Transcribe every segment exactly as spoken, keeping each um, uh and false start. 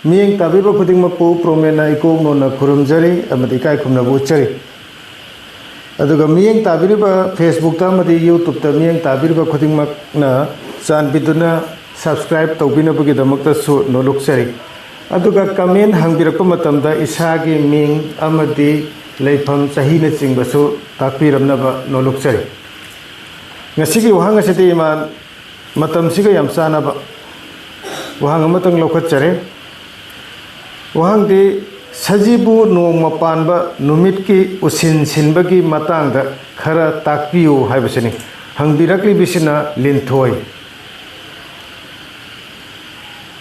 ꯃꯤꯠꯌꯦꯡ ꯇꯥꯕꯤꯕ ꯈꯨꯗꯤꯡꯃꯛꯄꯨ ꯄ꯭ꯔꯣꯃꯦꯟꯅ ꯏꯀꯣꯛ ꯅꯣꯟꯅ ꯈꯨꯔꯨꯝꯖꯔꯤ ꯑꯃꯗꯤ ꯏꯀꯥꯏ ꯈꯨꯝꯅꯕ ꯎꯠꯆꯔꯤ꯫ ꯑꯗꯨꯒ ꯃꯤꯠꯌꯦꯡ ꯇꯥꯕꯤꯔꯤꯕ Facebook-ꯇ ꯑꯃꯗꯤ YouTube-ꯇ ꯃꯤꯠꯌꯦꯡ ꯇꯥꯕꯤꯔꯤꯕ ꯈꯨꯗꯤꯡꯃꯛꯅ ꯆꯥꯟꯕꯤꯗꯨꯅ subscribe ꯇꯧꯕꯤꯅꯕꯒꯤꯗꯃꯛꯇꯁꯨ ꯅꯣꯂꯨꯛꯆꯔꯤ꯫ ꯑꯗꯨꯒ comment ꯍꯪꯕꯤꯔꯛꯄ ꯃꯇꯝꯗ ꯏꯁꯥꯒꯤ ꯃꯤꯡ ꯑꯃꯗꯤ ꯂꯩꯐꯝ ꯆꯍꯤꯅꯆꯤꯡꯕꯁꯨ ꯇꯥꯛꯄꯤꯔꯝꯅꯕ ꯅꯣꯂꯨꯛꯆꯔꯤ꯫ ꯉꯁꯤꯒꯤ ꯋꯥꯍꯪ ꯑꯁꯤꯗꯤ ꯏꯃꯥꯟ ꯃꯇꯝꯁꯤꯒ ꯌꯥꯝ ꯆꯥꯟꯅꯕ ꯋꯥꯍꯪ ꯑꯃꯇꯪ ꯂꯧꯈꯠꯆꯔꯦ꯫ ꯋꯥꯍꯪꯗꯤ, ꯁꯖꯤꯕꯨ ꯅꯣꯡꯃ ꯄꯥꯟꯕ ꯅꯨꯃꯤꯠꯀꯤ ꯎꯁꯤꯟ ꯁꯤꯟꯕꯒꯤ ꯃꯇꯥꯡꯗ ꯈꯔ ꯇꯥꯛꯄꯤꯌꯨ ꯍꯥꯏꯕꯁꯤꯅꯤ꯫ ꯍꯪꯕꯤꯔꯛꯂꯤꯕꯁꯤꯅ ꯂꯤꯟꯊꯣꯏ꯫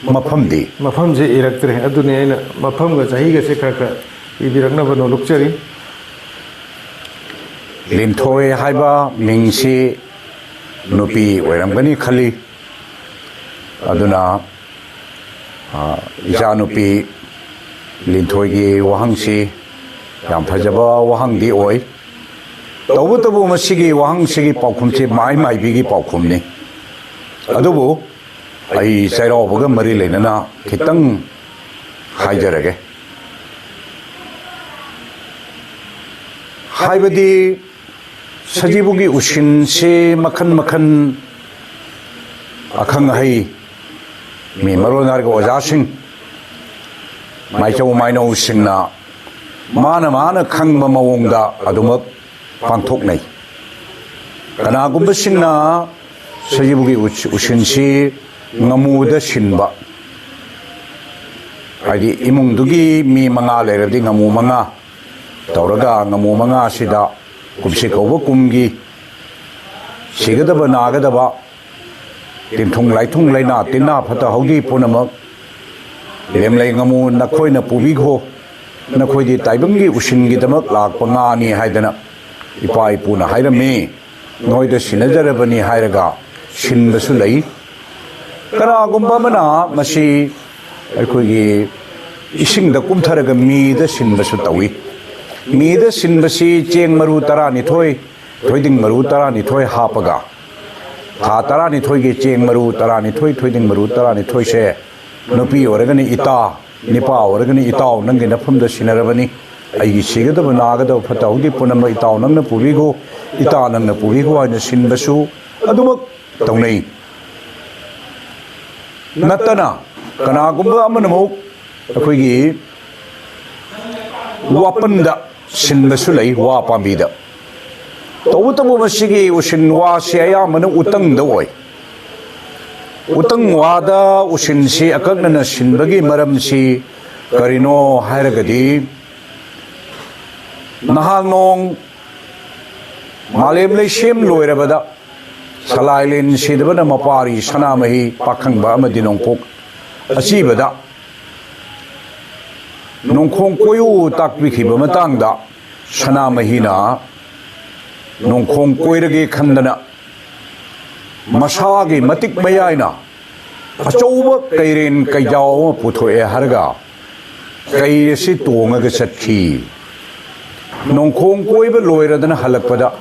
ꯃꯐꯝꯗꯤ? ꯃꯐꯝꯁꯦ ꯏꯔꯛꯇ꯭ꯔꯦ, ꯑꯗꯨꯅꯤ ꯑꯩꯅ ꯃꯐꯝꯒ ꯆꯍꯤꯒꯁꯦ ꯈꯔ ꯈꯔ ꯏꯕꯤꯔꯛꯅꯕ ꯅꯣꯂꯨꯛꯆꯔꯤ꯫ ꯂꯤꯟꯊꯣꯏ ꯍꯥꯏꯕ ꯃꯤꯡꯁꯤ ꯅꯨꯄꯤ ꯑꯣꯏꯔꯝꯒꯅꯤ ꯈꯜꯂꯤ꯫ ꯑꯗꯨꯅ, ꯑ, ꯏꯆꯥꯅꯨꯄꯤ ꯂꯤꯟꯊꯣꯏꯒꯤ ꯋꯥꯍꯪꯁꯤ ꯌꯥꯝ ꯐꯖꯕ ꯋꯥꯍꯪꯗꯤ ꯑꯣꯏ꯫ ꯇꯧꯕꯇꯕꯨ ꯃꯁꯤꯒꯤ ꯋꯥꯍꯪꯁꯤꯒꯤ ꯄꯥꯎꯈꯨꯝꯁꯤ ꯃꯥꯏ ꯃꯥꯏꯕꯤꯒꯤ ꯄꯥꯎꯈꯨꯝꯅꯤ꯫ ꯑꯗꯨꯕꯨ ꯑꯩ ꯆꯩꯔꯥꯎꯕꯒ ꯃꯔꯤ ꯂꯩꯅꯅ ꯈꯤꯇꯪ ꯍꯥꯏꯖꯔꯒꯦ꯫ ꯍꯥꯏꯕꯗꯤ ꯁꯖꯤꯕꯨꯒꯤ ꯎꯁꯤꯟꯁꯦ ꯃꯈꯟ ꯃꯈꯟ ꯑꯈꯪ ꯑꯍꯩ ꯃꯤ ꯃꯔꯨ ꯑꯣꯏꯅ ꯍꯥꯏꯔꯒ ꯑꯣꯖꯥꯁꯤꯡ, ꯃꯥꯏꯆꯧ ꯃꯥꯏꯅꯧꯁꯤꯡꯅ ꯃꯥꯅ ꯃꯥꯅ ꯈꯪꯕ ꯃꯑꯣꯡꯗ ꯑꯗꯨꯃꯛ ꯄꯥꯡꯊꯣꯛꯅꯩ꯫ ꯀꯅꯥꯒꯨꯝꯕꯁꯤꯡꯅ ꯁꯖꯤꯕꯨꯒꯤ ꯎꯁ-, ꯎꯁꯤꯟꯁꯤ ꯉꯥꯃꯨꯗ ꯁꯤꯟꯕ, ꯍꯥꯏꯗꯤ ꯏꯃꯨꯡꯗꯨꯒꯤ ꯃꯤ ꯃꯉꯥ ꯂꯩꯔꯕꯗꯤ ꯉꯥꯃꯨ ꯃꯉꯥ ꯇꯧꯔꯒ ꯉꯥꯃꯨ ꯃꯉꯥꯁꯤꯗ ꯀꯨꯝꯁꯤ ꯀꯧꯕ ꯀꯨꯝꯒꯤ ꯁꯤꯒꯗꯕ ꯅꯥꯒꯗꯕ ꯇꯤꯟꯊꯨꯡ ꯂꯥꯏꯊꯨꯡ ꯂꯥꯏꯅꯥ ꯇꯤꯟꯅꯥ ꯐꯠꯇ ꯍꯥꯎꯗꯤ ꯄꯨꯝꯅꯃꯛ ꯂꯦꯝꯂꯩ ꯉꯥꯃꯨ ꯅꯈꯣꯏꯅ ꯄꯨꯕꯤꯈꯣ, ꯅꯈꯣꯏꯗꯤ ꯇꯥꯏꯕꯪꯒꯤ ꯎꯁꯤꯟꯒꯤꯗꯃꯛ ꯂꯥꯛꯄ ꯉꯥꯅꯤ ꯍꯥꯏꯗꯅ ꯏꯄꯥ ꯏꯄꯨꯅ ꯍꯥꯏꯔꯝꯃꯤ, ꯅꯣꯏꯗ ꯁꯤꯟꯅꯖꯔꯕꯅꯤ ꯍꯥꯏꯔꯒ ꯁꯤꯟꯕꯁꯨ ꯂꯩ꯫ ꯀꯅꯥꯒꯨꯝꯕ ꯑꯃꯅ ꯃꯁꯤ ꯑꯩꯈꯣꯏꯒꯤ ꯏꯁꯤꯡꯗ ꯀꯨꯝꯊꯔꯒ ꯃꯤꯗ ꯁꯤꯟꯕꯁꯨ ꯇꯧꯏ꯫ ꯃꯤꯗ ꯁꯤꯟꯕꯁꯤ ꯆꯦꯡ ꯃꯔꯨ ꯇꯔꯥꯅꯤꯊꯣꯏ, ꯊꯣꯏꯗꯤꯡ ꯃꯔꯨ ꯇꯔꯥꯅꯤꯊꯣꯏ ꯍꯥꯞꯄꯒ, ꯊꯥ ꯇꯔꯥꯅꯤꯊꯣꯏꯒꯤ ꯆꯦꯡ ꯃꯔꯨ ꯇꯔꯥꯅꯤꯊꯣꯏ, ꯊꯣꯏꯗꯤꯡ ꯃꯔꯨ ꯇꯔꯥꯅꯤꯊꯣꯏꯁꯦ ꯅꯨꯄꯤ ꯑꯣꯏꯔꯒꯅ ꯏꯇꯥ, ꯅꯤꯄꯥ ꯑꯣꯏꯔꯒꯅ ꯏꯇꯥꯎ, ꯅꯪꯒꯤ ꯅꯐꯝꯗ ꯁꯤꯟꯅꯔꯕꯅꯤ, ꯑꯩꯒꯤ ꯁꯤꯒꯗꯕ ꯅꯥꯒꯗꯕ ꯐꯠꯇ ꯍꯥꯎꯗꯤ ꯄꯨꯝꯅꯃꯛ ꯏꯇꯥꯎ ꯅꯪꯅ ꯄꯨꯕꯤꯈꯣ, ꯏꯇꯥ ꯅꯪꯅ ꯄꯨꯕꯤꯈꯣ ꯍꯥꯏꯅ ꯁꯤꯟꯕꯁꯨ ꯑꯗꯨꯃꯛ ꯇꯧꯅꯩ꯫ ꯅꯠꯇꯅ ꯀꯅꯥꯒꯨꯝꯕ ꯑꯃꯅ ꯑꯃꯨꯛ ꯑꯩꯈꯣꯏꯒꯤ ꯋꯥꯄꯟꯗ ꯁꯤꯟꯕꯁꯨ ꯂꯩ, ꯋꯥ ꯄꯥꯝꯕꯤꯗ꯫ ꯇꯧꯕꯇꯕꯨ ꯃꯁꯤꯒꯤ ꯎꯁꯤꯟ ꯋꯥꯁꯤ ꯑꯌꯥꯝꯕꯅ ꯎꯇꯪꯗ ꯑꯣꯏ꯫ ꯎꯇꯪ ꯋꯥꯗ ꯎꯁꯤꯟꯁꯤ ꯑꯀꯛꯅꯅ ꯁꯤꯟꯕꯒꯤ ꯃꯔꯝꯁꯤ ꯀꯔꯤꯅꯣ ꯍꯥꯏꯔꯒꯗꯤ, ꯅꯍꯥꯜ ꯅꯣꯡ ꯃꯥꯂꯦꯝ ꯂꯩꯁꯦꯝ ꯂꯣꯏꯔꯕꯗ ꯁꯂꯥꯏꯂꯦꯟ ꯁꯤꯗꯕꯅ ꯃꯄꯥꯔꯤ ꯁꯅꯥꯃꯍꯤ ꯄꯥꯈꯪꯕ ꯑꯃꯗꯤ ꯅꯣꯡꯄꯣꯛ ꯑꯁꯤꯕꯗ ꯅꯣꯡꯈꯣꯡ ꯀꯣꯏꯌꯨ ꯇꯥꯛꯄꯤꯈꯤꯕ ꯃꯇꯥꯡꯗ ꯁꯅꯥꯃꯍꯤꯅ ꯅꯣꯡꯈꯣꯡ ꯀꯣꯏꯔꯒꯦ ꯈꯟꯗꯅ ꯃꯁꯥꯒꯤ ꯃꯇꯤꯛ ꯃꯌꯥꯏꯅ ꯑꯆꯧꯕ ꯀꯩꯔꯦꯟ ꯀꯩꯖꯥꯎ ꯑꯃ ꯄꯨꯊꯣꯛꯑꯦ ꯍꯥꯏꯔꯒ ꯀꯩ ꯑꯁꯤ ꯇꯣꯡꯉꯒ ꯆꯠꯈꯤ꯫ ꯅꯣꯡꯈꯣꯡ ꯀꯣꯏꯕ ꯂꯣꯏꯔꯗꯅ ꯍꯜꯂꯛꯄꯗ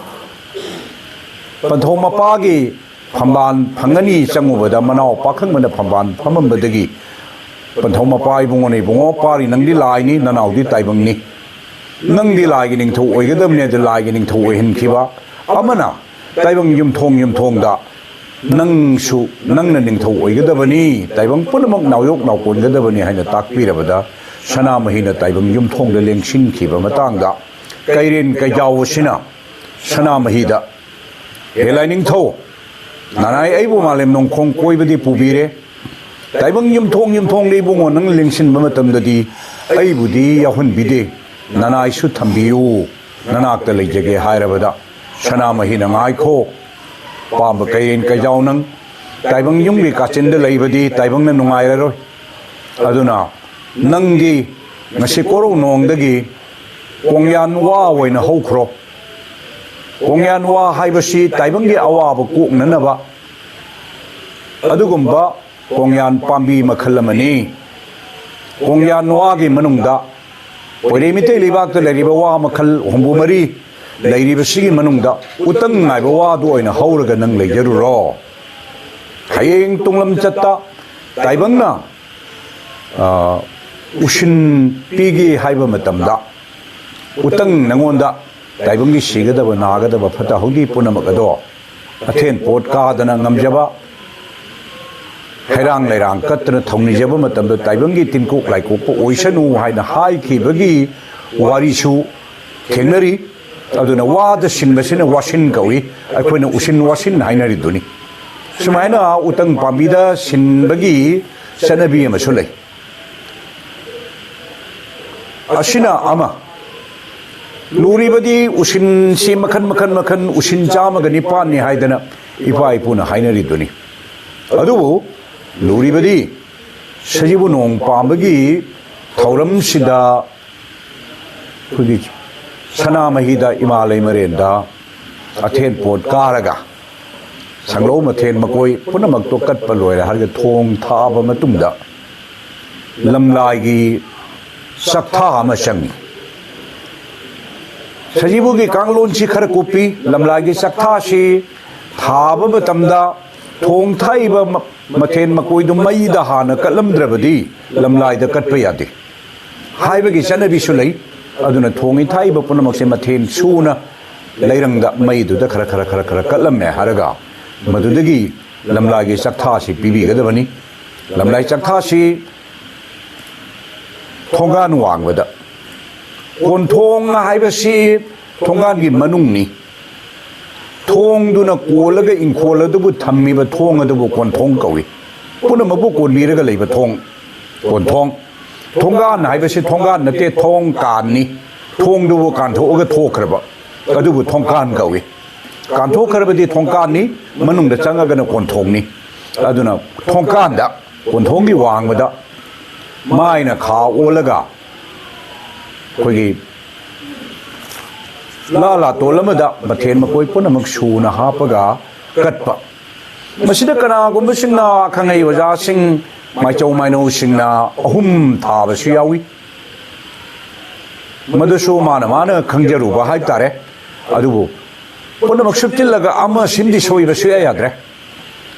ꯄꯟꯊꯧ ꯃꯄꯥꯒꯤ ꯐꯝꯕꯥꯜ ꯐꯪꯒꯅꯤ ꯆꯪꯉꯨꯕꯗ ꯃꯅꯥꯎ ꯄꯥꯈꯪꯕꯅ ꯐꯝꯕꯥꯜ ꯐꯝꯃꯝꯕꯗꯒꯤ ꯄꯟꯊꯧ ꯃꯄꯥ ꯏꯕꯨꯡꯉꯣꯅ, "ꯏꯕꯨꯡꯉꯣ, ꯄꯥꯔꯤ ꯅꯪꯗꯤ ꯂꯥꯏꯅꯤ, ꯅꯅꯥꯎꯗꯤ ꯇꯥꯏꯕꯪꯅꯤ, ꯅꯪꯗꯤ ꯂꯥꯏꯒꯤ ꯅꯤꯡꯊꯧ ꯑꯣꯏꯒꯗꯕꯅꯤ" ꯑꯗꯨ ꯂꯥꯏꯒꯤ ꯅꯤꯡꯊꯧ ꯑꯣꯏꯍꯟꯈꯤꯕ ꯑꯃꯅ ꯇꯥꯏꯕꯪ ꯌꯨꯝꯊꯣꯡ ꯌꯨꯝꯊꯣꯡꯗ ꯅꯪꯁꯨ ꯅꯪꯅ ꯅꯤꯡꯊꯧ ꯑꯣꯏꯒꯗꯕꯅꯤ, ꯇꯥꯏꯕꯪ ꯄꯨꯝꯅꯃꯛ ꯅꯥꯎꯌꯣꯛ ꯅꯥꯎꯀꯣꯟꯒꯗꯕꯅꯤ ꯍꯥꯏꯅ ꯇꯥꯛꯄꯤꯔꯕꯗ ꯁꯅꯥꯃꯍꯤꯅ ꯇꯥꯏꯕꯪ ꯌꯨꯝꯊꯣꯡꯗ ꯂꯦꯡꯁꯤꯟꯈꯤꯕ ꯃꯇꯥꯡꯗ ꯀꯩꯔꯦꯟ ꯀꯩꯖꯥꯎ ꯑꯁꯤꯅ ꯁꯅꯥꯃꯍꯤꯗ, "ꯍꯦ ꯂꯥꯏꯅꯤꯡꯊꯧ, ꯅꯅꯥꯏ ꯑꯩꯕꯨ ꯃꯥꯂꯦꯝ ꯅꯣꯡꯈꯣꯡ ꯀꯣꯏꯕꯗꯤ ꯄꯨꯕꯤꯔꯦ, ꯇꯥꯏꯕꯪ ꯌꯨꯝꯊꯣꯡ ꯌꯨꯝꯊꯣꯡꯗ ꯏꯕꯨꯡꯉꯣ ꯅꯪ ꯂꯦꯡꯁꯤꯟꯕ ꯃꯇꯝꯗꯗꯤ ꯑꯩꯕꯨꯗꯤ ꯌꯥꯎꯍꯟꯕꯤꯗꯦ, ꯅꯅꯥꯏꯁꯨ ꯊꯝꯕꯤꯌꯨ, ꯅꯅꯥꯛꯇ ꯂꯩꯖꯒꯦ" ꯍꯥꯏꯔꯕꯗ ꯁꯅꯥꯃꯍꯤꯅ, "ꯉꯥꯏꯈꯣ, ꯄꯥꯝꯕ ꯀꯩꯔꯦꯟ ꯀꯩꯖꯥꯎ ꯅꯪ, ꯇꯥꯏꯕꯪ ꯌꯨꯝꯒꯤ ꯀꯥꯆꯤꯟꯗ ꯂꯩꯕꯗꯤ ꯇꯥꯏꯕꯪꯅ ꯅꯨꯡꯉꯥꯏꯔꯔꯣꯏ꯫ ꯑꯗꯨꯅ ꯅꯪꯗꯤ ꯉꯁꯤ ꯀꯣꯔꯧꯅꯣꯡꯗꯒꯤ ꯀꯣꯡꯌꯥꯟ ꯋꯥ ꯑꯣꯏꯅ ꯍꯧꯈ꯭ꯔꯣ꯫ ꯀꯣꯡꯌꯥꯟ ꯋꯥ ꯍꯥꯏꯕꯁꯤ ꯇꯥꯏꯕꯪꯒꯤ ꯑꯋꯥꯕ ꯀꯣꯛꯅꯅꯕ ꯑꯗꯨꯒꯨꯝꯕ ꯀꯣꯡꯌꯥꯟ ꯄꯥꯝꯕꯤ ꯃꯈꯜ ꯑꯃꯅꯤ꯫ ꯀꯣꯡꯌꯥꯟ ꯋꯥꯒꯤ ꯃꯅꯨꯡꯗ ꯄꯣꯏꯔꯩ ꯃꯤꯇꯩ ꯂꯩꯕꯥꯛꯇ ꯂꯩꯔꯤꯕ ꯋꯥ ꯃꯈꯜ ꯍꯨꯝꯐꯨ ꯃꯔꯤ ꯂꯩꯔꯤꯕꯁꯤꯒꯤ ꯃꯅꯨꯡꯗ ꯎꯇꯪ ꯉꯥꯏꯕ ꯋꯥꯗꯨ ꯑꯣꯏꯅ ꯍꯧꯔꯒ ꯅꯪ ꯂꯩꯖꯔꯨꯔꯣ꯫ ꯍꯌꯦꯡ ꯇꯨꯡꯂꯝꯆꯠꯇ ꯇꯥꯏꯕꯪꯅ ꯎꯁꯤꯟ ꯄꯤꯒꯦ ꯍꯥꯏꯕ ꯃꯇꯝꯗ, ꯎꯇꯪ ꯅꯉꯣꯟꯗ ꯇꯥꯏꯕꯪꯒꯤ ꯁꯤꯒꯗꯕ ꯅꯥꯒꯗꯕ ꯐꯠꯇ ꯍꯥꯎꯗꯤ ꯄꯨꯝꯅꯃꯛ ꯑꯗꯣ ꯑꯊꯦꯟ ꯄꯣꯠ ꯀꯥꯗꯅ ꯉꯝꯖꯕ, ꯍꯩꯔꯥꯡ ꯂꯩꯔꯥꯡ ꯀꯠꯇꯅ ꯊꯧꯅꯤꯖꯕ ꯃꯇꯝꯗ ꯇꯥꯏꯕꯪꯒꯤ ꯇꯤꯟꯀꯣꯛ ꯂꯥꯏꯀꯣꯛꯄ ꯑꯣꯏꯁꯅꯨ ꯍꯥꯏꯅ ꯍꯥꯏꯈꯤꯕꯒꯤ ꯋꯥꯔꯤꯁꯨ ꯊꯦꯡꯅꯔꯤ꯫ ꯑꯗꯨꯅ ꯋꯥꯗ ꯁꯤꯟꯕꯁꯤꯅ ꯋꯥꯁꯤꯟ ꯀꯧꯏ, ꯑꯩꯈꯣꯏꯅ ꯎꯁꯤꯟ ꯋꯥꯁꯤꯟ ꯍꯥꯏꯅꯔꯤꯗꯨꯅꯤ꯫ ꯁꯨꯃꯥꯏꯅ ꯎꯇꯪ ꯄꯥꯝꯕꯤꯗ ꯁꯤꯟꯕꯒꯤ ꯆꯠꯅꯕꯤ ꯑꯃꯁꯨ ꯂꯩ꯫ ꯑꯁꯤꯅ ꯑꯃ꯫ ꯂꯨꯔꯤꯕꯗꯤ ꯎꯁꯤꯟꯁꯤ ꯃꯈꯟ ꯃꯈꯟ ꯃꯈꯟ, ꯎꯁꯤꯟ ꯆꯥꯝꯃꯒ ꯅꯤꯄꯥꯟꯅꯤ ꯍꯥꯏꯗꯅ ꯏꯄꯥ ꯏꯄꯨꯅ ꯍꯥꯏꯅꯔꯤꯗꯨꯅꯤ꯫ ꯑꯗꯨꯕꯨ ꯂꯨꯔꯤꯕꯗꯤ ꯁꯖꯤꯕꯨ ꯅꯣꯡ ꯄꯥꯝꯕꯒꯤ ꯊꯧꯔꯝꯁꯤꯗ ꯑꯩꯈꯣꯏꯒꯤ ꯁꯅꯥꯃꯍꯤꯗ, ꯏꯃꯥ ꯂꯩꯃꯔꯦꯟꯗ ꯑꯊꯦꯟ ꯄꯣꯠ ꯀꯥꯔꯒ ꯁꯪꯂꯧ ꯃꯊꯦꯟ ꯃꯀꯣꯏ ꯄꯨꯝꯅꯃꯛꯇꯣ ꯀꯠꯄ ꯂꯣꯏꯔꯦ ꯍꯥꯏꯔꯒ ꯊꯣꯡ ꯊꯥꯕ ꯃꯇꯨꯡꯗ ꯂꯝꯂꯥꯏꯒꯤ ꯆꯥꯛꯊꯥ ꯑꯃ ꯆꯪꯉꯤ꯫ ꯁꯖꯤꯕꯨꯒꯤ ꯀꯥꯡꯂꯣꯟꯁꯤ ꯈꯔ ꯀꯨꯞꯄꯤ꯫ ꯂꯝꯂꯥꯏꯒꯤ ꯆꯥꯛꯊꯥꯁꯤ ꯊꯥꯕ ꯃꯇꯝꯗ ꯊꯣꯡ ꯊꯥꯛꯏꯕ ꯃ-, ꯃꯊꯦꯜ ꯃꯀꯣꯏꯗꯨ ꯃꯩꯗ ꯍꯥꯟꯅ ꯀꯠꯂꯝꯗ꯭ꯔꯕꯗꯤ ꯂꯝꯂꯥꯏꯗ ꯀꯠꯄ ꯌꯥꯗꯦ ꯍꯥꯏꯕꯒꯤ ꯆꯠꯅꯕꯤꯁꯨ ꯂꯩ꯫ ꯑꯗꯨꯅ ꯊꯣꯡꯉꯤ ꯊꯥꯛꯏꯕ ꯄꯨꯝꯅꯃꯛꯁꯦ ꯃꯊꯦꯜ ꯁꯨꯅ ꯂꯩꯔꯪꯗ ꯃꯩꯗꯨꯗ ꯈꯔ ꯈꯔ ꯈꯔ ꯈꯔ ꯀꯠꯂꯝꯃꯦ ꯍꯥꯏꯔꯒ ꯃꯗꯨꯗꯒꯤ ꯂꯝꯂꯥꯏꯒꯤ ꯆꯥꯛꯊꯥꯁꯤ ꯄꯤꯕꯤꯒꯗꯕꯅꯤ꯫ ꯂꯝꯂꯥꯏ ꯆꯥꯛꯊꯥꯁꯤ ꯊꯣꯡꯒꯥꯟ ꯋꯥꯡꯃꯗ, ꯀꯣꯟꯊꯣꯡ ꯍꯥꯏꯕꯁꯤ ꯊꯣꯡꯒꯥꯟꯒꯤ ꯃꯅꯨꯡꯅꯤ꯫ ꯊꯣꯡꯗꯨꯅ ꯀꯣꯜꯂꯒ ꯏꯪꯈꯣꯜ ꯑꯗꯨꯕꯨ ꯊꯝꯃꯤꯕ ꯊꯣꯡ ꯑꯗꯨꯕꯨ ꯀꯣꯟꯊꯣꯡ ꯀꯧꯏ꯫ ꯄꯨꯝꯅꯃꯛꯄꯨ ꯀꯣꯟꯕꯤꯔꯒ ꯂꯩꯕ ꯊꯣꯡ, ꯀꯣꯟꯊꯣꯡ꯫ ꯊꯣꯡꯒꯥꯟ ꯍꯥꯏꯕꯁꯤ ꯊꯣꯡꯒꯥꯟ ꯅꯠꯇꯦ, ꯊꯣꯡ ꯀꯥꯟꯅꯤ꯫ ꯊꯣꯡꯗꯨꯕꯨ ꯀꯥꯟꯊꯣꯛꯑꯒ ꯊꯣꯛꯈ꯭ꯔꯕ ꯑꯗꯨꯕꯨ ꯊꯣꯡꯀꯥꯟ ꯀꯧꯏ꯫ ꯀꯥꯟꯊꯣꯛꯈ꯭ꯔꯕꯗꯤ ꯊꯣꯡꯀꯥꯟꯅꯤ, ꯃꯅꯨꯡꯗ ꯆꯪꯉꯒꯅ ꯀꯣꯟꯊꯣꯡꯅꯤ꯫ ꯑꯗꯨꯅ ꯊꯣꯡꯀꯥꯟꯗ, ꯀꯣꯟꯊꯣꯡꯒꯤ ꯋꯥꯡꯃꯗ ꯃꯥꯏꯅ ꯈꯥ ꯑꯣꯜꯂꯒ ꯑꯩꯈꯣꯏꯒꯤ ꯂꯥ ꯂꯥꯇꯣꯟ ꯑꯃꯗ ꯃꯊꯦꯜ ꯃꯀꯣꯏ ꯄꯨꯝꯅꯃꯛ ꯁꯨꯅ ꯍꯥꯞꯄꯒ ꯀꯠꯄ꯫ ꯃꯁꯤꯗ ꯀꯅꯥꯒꯨꯝꯕꯁꯤꯡꯅ, ꯑꯈꯪ ꯑꯍꯩ ꯑꯣꯖꯥꯁꯤꯡ, ꯃꯥꯏꯆꯧ ꯃꯥꯏꯅꯧꯁꯤꯡꯅ ꯑꯍꯨꯝ ꯊꯥꯕꯁꯨ ꯌꯥꯎꯏ꯫ ꯃꯗꯨꯁꯨ ꯃꯥꯅ ꯃꯥꯅ ꯈꯪꯖꯔꯨꯕ ꯍꯥꯏꯕ ꯇꯥꯔꯦ꯫ ꯑꯗꯨꯕꯨ ꯄꯨꯝꯅꯃꯛ ꯁꯨꯞꯆꯤꯜꯂꯒ ꯑꯃ ꯁꯤꯝꯗꯤ ꯁꯣꯏꯕ ꯁꯨꯌꯥ ꯌꯥꯗ꯭ꯔꯦ꯫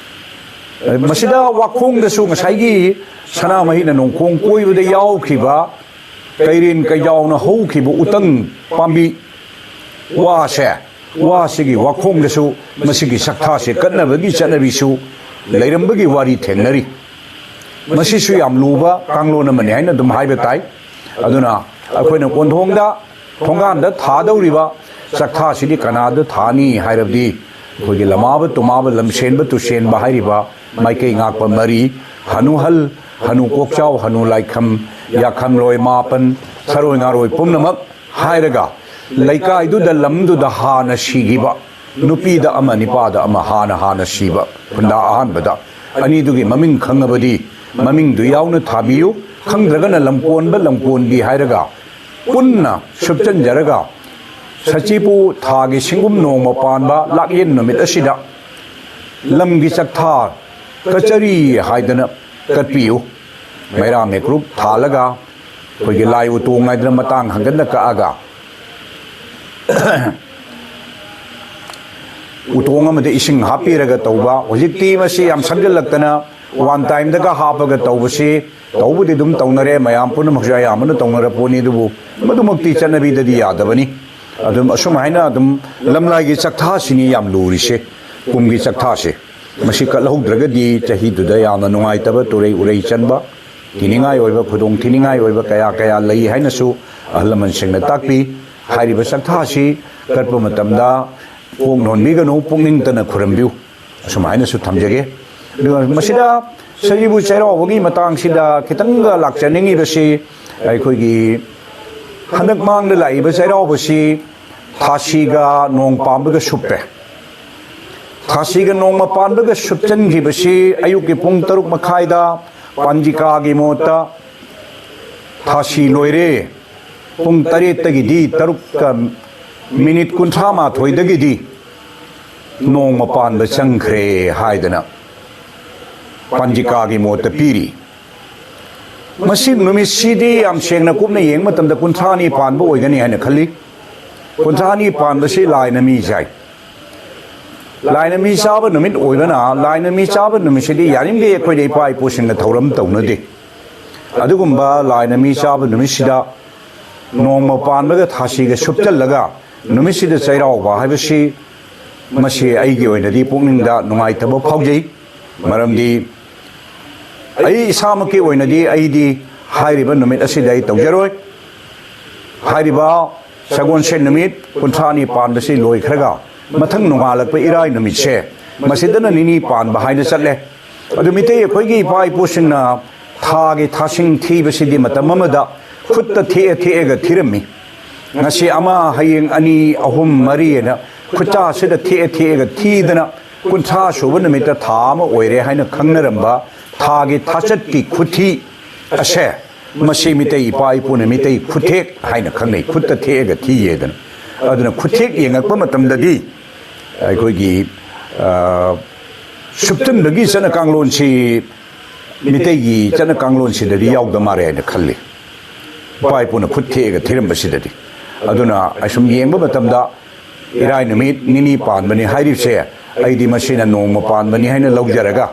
ꯃꯁꯤꯗ ꯋꯥꯈꯣꯡꯗꯁꯨ ꯉꯁꯥꯏꯒꯤ ꯁꯅꯥꯃꯍꯤꯅ ꯅꯣꯡꯈꯣꯡ ꯀꯣꯏꯕꯗ ꯌꯥꯎꯈꯤꯕ ꯀꯩꯔꯦꯟ ꯀꯩꯖꯥꯎꯅ ꯍꯧꯈꯤꯕ ꯎꯇꯪ ꯄꯥꯝꯕꯤ ꯋꯥꯁꯦ, ꯋꯥꯁꯤꯒꯤ ꯋꯥꯈꯣꯡꯗꯁꯨ ꯃꯁꯤꯒꯤ ꯆꯥꯛꯊꯥꯁꯦ ꯀꯠꯅꯕꯒꯤ ꯆꯠꯅꯕꯤꯁꯨ ꯂꯩꯔꯝꯕꯒꯤ ꯋꯥꯔꯤ ꯊꯦꯡꯅꯔꯤ꯫ ꯃꯁꯤꯁꯨ ꯌꯥꯝ ꯂꯨꯕ ꯀꯥꯡꯂꯣꯟ ꯑꯃꯅꯤ ꯍꯥꯏꯅ ꯑꯗꯨꯝ ꯍꯥꯏꯕ ꯇꯥꯏ꯫ ꯑꯗꯨꯅ ꯑꯩꯈꯣꯏꯅ ꯀꯣꯟꯊꯣꯡꯗ, ꯊꯣꯡꯒꯥꯟꯗ ꯊꯥꯗꯧꯔꯤꯕ ꯆꯥꯛꯊꯥꯁꯤꯗꯤ ꯀꯅꯥꯗ ꯊꯥꯅꯤ ꯍꯥꯏꯔꯕꯗꯤ, ꯑꯩꯈꯣꯏꯒꯤ ꯂꯃꯥꯕ ꯇꯨꯃꯥꯕ, ꯂꯝꯁꯦꯟꯕ ꯇꯨꯁꯦꯟꯕ ꯍꯥꯏꯔꯤꯕ ꯃꯥꯏꯀꯩ ꯉꯥꯛꯄ ꯃꯔꯤ, ꯍꯅꯨꯍꯜ, ꯍꯅꯨ ꯀꯣꯛꯆꯥꯎ, ꯍꯅꯨ ꯂꯥꯏꯈꯝ, ꯌꯥꯈꯪꯂꯣꯏ ꯃꯥꯄꯟ, ꯁꯥꯔꯣꯏ ꯉꯥꯔꯣꯏ ꯄꯨꯝꯅꯃꯛ ꯍꯥꯏꯔꯒ, ꯂꯩꯀꯥꯏꯗꯨꯗ, ꯂꯝꯗꯨꯗ ꯍꯥꯟꯅ ꯁꯤꯈꯤꯕ ꯅꯨꯄꯤꯗ ꯑꯃ, ꯅꯤꯄꯥꯗ ꯑꯃ, ꯍꯥꯟꯅ ꯍꯥꯟꯅ ꯁꯤꯕ ꯈꯨꯟꯗꯥ ꯑꯍꯥꯟꯕꯗ ꯑꯅꯤꯗꯨꯒꯤ ꯃꯃꯤꯡ ꯈꯪꯉꯕꯗꯤ ꯃꯃꯤꯡꯗꯨ ꯌꯥꯎꯅ ꯊꯥꯕꯤꯌꯨ꯫ ꯈꯪꯗ꯭ꯔꯒꯅ ꯂꯝꯀꯣꯟꯕ, ꯂꯝꯀꯣꯟꯕꯤ ꯍꯥꯏꯔꯒ ꯄꯨꯟꯅ ꯁꯨꯞꯆꯟꯖꯔꯒ, ꯁꯆꯤꯕꯨ ꯊꯥꯒꯤ ꯁꯤꯡꯒꯨꯝ ꯅꯣꯡꯃ ꯄꯥꯟꯕ ꯂꯥꯛꯌꯦꯟ ꯅꯨꯃꯤꯠ ꯑꯁꯤꯗ ꯂꯝꯒꯤ ꯆꯥꯛꯊꯥ ꯀꯆꯔꯤ ꯍꯥꯏꯗꯅ ꯀꯠꯄꯤꯌꯨ꯫ ꯃꯩꯔꯥ ꯃꯤꯀ꯭ꯔꯨꯞ ꯊꯥꯜꯂꯒ, ꯑꯩꯈꯣꯏꯒꯤ ꯂꯥꯏ ꯎꯇꯣꯡ ꯍꯥꯏꯗꯅ ꯃꯇꯥꯡ ꯍꯟꯒꯠꯅ ꯀꯛꯑꯒ, ꯎꯇꯣꯡ ꯑꯃꯗ ꯏꯁꯤꯡ ꯍꯥꯞꯄꯤꯔꯒ ꯇꯧꯕ꯫ ꯍꯧꯖꯤꯛꯇꯤ ꯃꯁꯤ ꯌꯥꯝ ꯁꯟꯖꯜꯂꯛꯇꯅ ꯋꯥꯟ ꯇꯥꯏꯝꯗꯒ ꯍꯥꯞꯄꯒ ꯇꯧꯕꯁꯤ ꯇꯧꯕꯗꯤ ꯑꯗꯨꯝ ꯇꯧꯅꯔꯦ, ꯃꯌꯥꯝ ꯄꯨꯝꯅꯃꯛꯁꯨ ꯑꯌꯥꯝꯕꯅ ꯇꯧꯅꯔ ꯄꯣꯠꯅꯤ꯫ ꯑꯗꯨꯕꯨ ꯃꯗꯨꯃꯛꯇꯤ ꯆꯠꯅꯕꯤꯗꯗꯤ ꯌꯥꯗꯕꯅꯤ꯫ ꯑꯗꯨꯝ ꯑꯁꯨꯝ ꯍꯥꯏꯅ ꯑꯗꯨꯝ ꯂꯝꯂꯥꯏꯒꯤ ꯆꯥꯛꯊꯥꯁꯤꯅꯤ ꯌꯥꯝ ꯂꯨꯔꯤꯁꯦ, ꯀꯨꯝꯒꯤ ꯆꯥꯛꯊꯥꯁꯦ꯫ ꯃꯁꯤ ꯀꯠꯍꯧꯗ꯭ꯔꯒꯗꯤ ꯆꯍꯤꯗꯨꯗ ꯌꯥꯝꯅ ꯅꯨꯡꯉꯥꯏꯇꯕ, ꯇꯨꯔꯩ ꯎꯔꯩ ꯆꯟꯕ, ꯊꯤꯅꯤꯡꯉꯥꯏ ꯑꯣꯏꯕ, ꯈꯨꯗꯣꯡ ꯊꯤꯅꯤꯡꯉꯥꯏ ꯑꯣꯏꯕ ꯀꯌꯥ ꯀꯌꯥ ꯂꯩ ꯍꯥꯏꯅꯁꯨ ꯑꯍꯜ ꯂꯃꯟꯁꯤꯡꯅ ꯇꯥꯛꯄꯤ꯫ ꯍꯥꯏꯔꯤꯕ ꯆꯥꯛꯊꯥꯁꯤ ꯀꯠꯄ ꯃꯇꯝꯗ ꯀꯣꯛ ꯅꯣꯟꯕꯤꯒꯅꯨ, ꯄꯨꯛꯅꯤꯡꯇꯅ ꯈꯨꯔꯨꯝꯕꯤꯌꯨ꯫ ꯑꯁꯨꯃꯥꯏꯅꯁꯨ ꯊꯝꯖꯒꯦ꯫ ꯑꯗꯨꯒ ꯃꯁꯤꯗ ꯁꯖꯤꯕꯨ ꯆꯩꯔꯥꯎꯕꯒꯤ ꯃꯇꯥꯡꯁꯤꯗ ꯈꯤꯇꯪꯒ ꯂꯥꯛꯆꯅꯤꯡꯉꯤꯕꯁꯤ, ꯑꯩꯈꯣꯏꯒꯤ ꯍꯟꯗꯛ ꯃꯥꯡꯗ ꯂꯥꯛꯏꯕ ꯆꯩꯔꯥꯎꯕꯁꯤ ꯊꯥꯁꯤꯒ ꯅꯣꯡ ꯄꯥꯟꯕꯒ ꯁꯨꯞꯄꯦ꯫ ꯊꯥꯁꯤꯒ ꯅꯣꯡꯃ ꯄꯥꯟꯕꯒ ꯁꯨꯞꯆꯟꯈꯤꯕꯁꯤ ꯑꯌꯨꯛꯀꯤ ꯄꯨꯡ ꯇꯔꯨꯛ ꯃꯈꯥꯏꯗ ꯄꯥꯟꯖꯤꯀꯥꯒꯤ ꯃꯣꯠꯇ ꯊꯥꯁꯤ ꯂꯣꯏꯔꯦ꯫ ꯄꯨꯡ ꯇꯔꯦꯠꯇꯒꯤꯗꯤ ꯇꯔꯨꯛꯀ ꯃꯤꯅꯤꯠ ꯀꯨꯟꯊ꯭ꯔꯥ ꯃꯥꯊꯣꯏꯗꯒꯤꯗꯤ ꯅꯣꯡꯃ ꯄꯥꯟꯕ ꯆꯪꯈ꯭ꯔꯦ ꯍꯥꯏꯗꯅ ꯄꯥꯟꯖꯤꯀꯥꯒꯤ ꯃꯣꯠꯇ ꯄꯤꯔꯤ꯫ ꯃꯁꯤ ꯅꯨꯃꯤꯠꯁꯤꯗꯤ ꯌꯥꯝ ꯁꯦꯡꯅ ꯀꯨꯞꯅ ꯌꯦꯡꯕ ꯃꯇꯝꯗ ꯀꯨꯟꯊ꯭ꯔꯥꯅꯤ ꯄꯥꯟꯕ ꯑꯣꯏꯒꯅꯤ ꯍꯥꯏꯅ ꯈꯜꯂꯤ꯫ ꯀꯨꯟꯊ꯭ꯔꯥꯅꯤ ꯄꯥꯟꯕꯁꯤ ꯂꯥꯏꯅ ꯃꯤ ꯁꯥꯏ꯫ ꯂꯥꯏꯅ ꯃꯤ ꯆꯥꯕ ꯅꯨꯃꯤꯠ ꯑꯣꯏꯕꯅ, ꯂꯥꯏꯅ ꯃꯤ ꯆꯥꯕ ꯅꯨꯃꯤꯠꯁꯤꯗꯤ ꯌꯥꯔꯤꯕꯃꯈꯩ ꯑꯩꯈꯣꯏꯗ ꯏꯄꯥ ꯏꯄꯨꯁꯤꯡꯅ ꯊꯧꯔꯝ ꯇꯧꯅꯗꯦ꯫ ꯑꯗꯨꯒꯨꯝꯕ ꯂꯥꯏꯅ ꯃꯤ ꯆꯥꯕ ꯅꯨꯃꯤꯠꯁꯤꯗ ꯅꯣꯡꯃ ꯄꯥꯟꯕꯒ ꯊꯥꯁꯤꯒ ꯁꯨꯞꯆꯜꯂꯒ ꯅꯨꯃꯤꯠꯁꯤꯗ ꯆꯩꯔꯥꯎꯕ ꯍꯥꯏꯕꯁꯤ, ꯃꯁꯤ ꯑꯩꯒꯤ ꯑꯣꯏꯅꯗꯤ ꯄꯨꯛꯅꯤꯡꯗ ꯅꯨꯡꯉꯥꯏꯇꯕ ꯐꯥꯎꯖꯩ꯫ ꯃꯔꯝꯗꯤ ꯑꯩ ꯏꯁꯥꯃꯛꯀꯤ ꯑꯣꯏꯅꯗꯤ ꯑꯩꯗꯤ ꯍꯥꯏꯔꯤꯕ ꯅꯨꯃꯤꯠ ꯑꯁꯤꯗ ꯑꯩ ꯇꯧꯖꯔꯣꯏ꯫ ꯍꯥꯏꯔꯤꯕ ꯁꯒꯣꯜꯁꯦꯟ ꯅꯨꯃꯤꯠ ꯀꯨꯟꯊ꯭ꯔꯥꯅꯤ ꯄꯥꯟꯕꯁꯤ ꯂꯣꯏꯈ꯭ꯔꯒ ꯃꯊꯪ ꯅꯣꯡꯉꯥꯜꯂꯛꯄ ꯏꯔꯥꯏ ꯅꯨꯃꯤꯠꯁꯦ, ꯃꯁꯤꯗꯅ ꯅꯤꯅꯤ ꯄꯥꯟꯕ ꯍꯥꯏꯅ ꯆꯠꯂꯦ꯫ ꯑꯗꯨ ꯃꯤꯇꯩ ꯑꯩꯈꯣꯏꯒꯤ ꯏꯄꯥ ꯏꯄꯨꯁꯤꯡꯅ ꯊꯥꯒꯤ ꯊꯥꯁꯤꯡ ꯊꯤꯕꯁꯤꯗꯤ ꯃꯇꯝ ꯑꯃꯗ ꯈꯨꯠꯇ ꯊꯦꯛꯑ ꯊꯦꯛꯑꯒ ꯊꯤꯔꯝꯃꯤ꯫ ꯉꯁꯤ ꯑꯃ, ꯍꯌꯦꯡ ꯑꯅꯤ, ꯑꯍꯨꯝ, ꯃꯔꯤ ꯍꯥꯏꯅ ꯈꯨꯠꯁꯥꯁꯤꯗ ꯊꯦꯛꯑ ꯊꯦꯛꯑꯒ ꯊꯤꯗꯅ ꯀꯨꯟꯊ꯭ꯔꯥ ꯁꯨꯕ ꯅꯨꯃꯤꯠꯇ ꯊꯥ ꯑꯃ ꯑꯣꯏꯔꯦ ꯍꯥꯏꯅ ꯈꯪꯅꯔꯝꯕ ꯊꯥꯒꯤ ꯊꯥꯆꯠꯀꯤ ꯈꯨꯊꯤ ꯑꯁꯦ, ꯃꯁꯤ ꯃꯤꯇꯩ ꯏꯄꯥ ꯏꯄꯨꯅ ꯃꯤꯇꯩ ꯈꯨꯊꯦꯛ ꯍꯥꯏꯅ ꯈꯪꯅꯩ, ꯈꯨꯠꯇ ꯊꯦꯛꯑꯒ ꯊꯤꯌꯦꯗꯅ꯫ ꯑꯗꯨꯅ ꯈꯨꯊꯦꯛ ꯌꯦꯡꯉꯛꯄ ꯃꯇꯝꯗꯗꯤ ꯑꯩꯈꯣꯏꯒꯤ, ꯑ, ꯁꯨꯞꯆꯟꯕꯒꯤ ꯆꯠꯅ ꯀꯥꯡꯂꯣꯟꯁꯤ ꯃꯤꯇꯩꯒꯤ ꯆꯠꯅ ꯀꯥꯡꯂꯣꯟꯁꯤꯗꯗꯤ ꯌꯥꯎꯗ ꯃꯥꯜꯂꯦ ꯍꯥꯏꯅ ꯈꯜꯂꯤ, ꯏꯄꯥ ꯏꯄꯨꯅ ꯈꯨꯠ ꯊꯦꯛꯑꯒ ꯊꯤꯔꯝꯕꯁꯤꯗꯗꯤ꯫ ꯑꯗꯨꯅ ꯑꯁꯨꯝ ꯌꯦꯡꯕ ꯃꯇꯝꯗ ꯏꯔꯥꯏ ꯅꯨꯃꯤꯠ ꯅꯤꯅꯤ ꯄꯥꯟꯕꯅꯤ ꯍꯥꯏꯔꯤꯕꯁꯦ, ꯑꯩꯗꯤ ꯃꯁꯤꯅ ꯅꯣꯡꯃ ꯄꯥꯟꯕꯅꯤ ꯍꯥꯏꯅ ꯂꯧꯖꯔꯒ,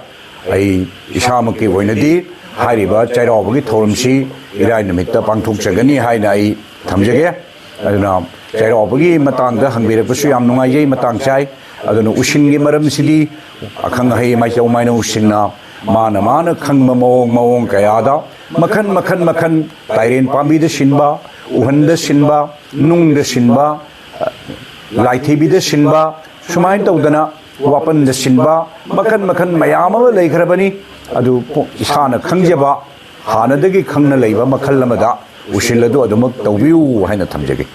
ꯑꯩ ꯏꯁꯥꯃꯛꯀꯤ ꯑꯣꯏꯅꯗꯤ ꯍꯥꯏꯔꯤꯕ ꯆꯩꯔꯥꯎꯕꯒꯤ ꯊꯧꯔꯝꯁꯤ ꯏꯔꯥꯏ ꯅꯨꯃꯤꯠꯇ ꯄꯥꯡꯊꯣꯛꯆꯒꯅꯤ ꯍꯥꯏꯅ ꯑꯩ ꯊꯝꯖꯒꯦ꯫ ꯑꯗꯨꯅ ꯆꯩꯔꯥꯎꯕꯒꯤ ꯃꯇꯥꯡꯗ ꯍꯪꯕꯤꯔꯛꯄꯁꯨ ꯌꯥꯝ ꯅꯨꯡꯉꯥꯏꯖꯩ, ꯃꯇꯥꯡ ꯆꯥꯏ꯫ ꯑꯗꯨꯅ ꯎꯁꯤꯟꯒꯤ ꯃꯔꯝꯁꯤꯗꯤ ꯑꯈꯪ ꯑꯍꯩ ꯃꯥꯏꯆꯧ ꯃꯥꯏꯅꯧꯁꯤꯡꯅ ꯃꯥꯅ ꯃꯥꯅ ꯈꯪꯕ ꯃꯑꯣꯡ ꯃꯑꯣꯡ ꯀꯌꯥꯗ ꯃꯈꯟ ꯃꯈꯟ ꯃꯈꯟ, ꯇꯥꯏꯔꯦꯟ ꯄꯥꯝꯕꯤꯗ ꯁꯤꯟꯕ, ꯎꯍꯟꯗ ꯁꯤꯟꯕ, ꯅꯨꯡꯗ ꯁꯤꯟꯕ, ꯂꯥꯏꯊꯤꯕꯤꯗ ꯁꯤꯟꯕ, ꯁꯨꯃꯥꯏꯅ ꯇꯧꯗꯅ ꯋꯥꯄꯟꯗ ꯁꯤꯟꯕ ꯃꯈꯟ ꯃꯈꯟ ꯃꯌꯥꯝ ꯑꯃ ꯂꯩꯈ꯭ꯔꯕꯅꯤ꯫ ꯑꯗꯨ ꯏꯁꯥꯅ ꯈꯪꯖꯕ, ꯍꯥꯟꯅꯗꯒꯤ ꯈꯪꯅ ꯂꯩꯕ ꯃꯈꯜ ꯑꯃꯗ ꯎꯁꯤꯜ ꯑꯗꯨ ꯑꯗꯨꯃꯛ ꯇꯧꯕꯤꯌꯨ ꯍꯥꯏꯅ ꯊꯝꯖꯒꯦ꯫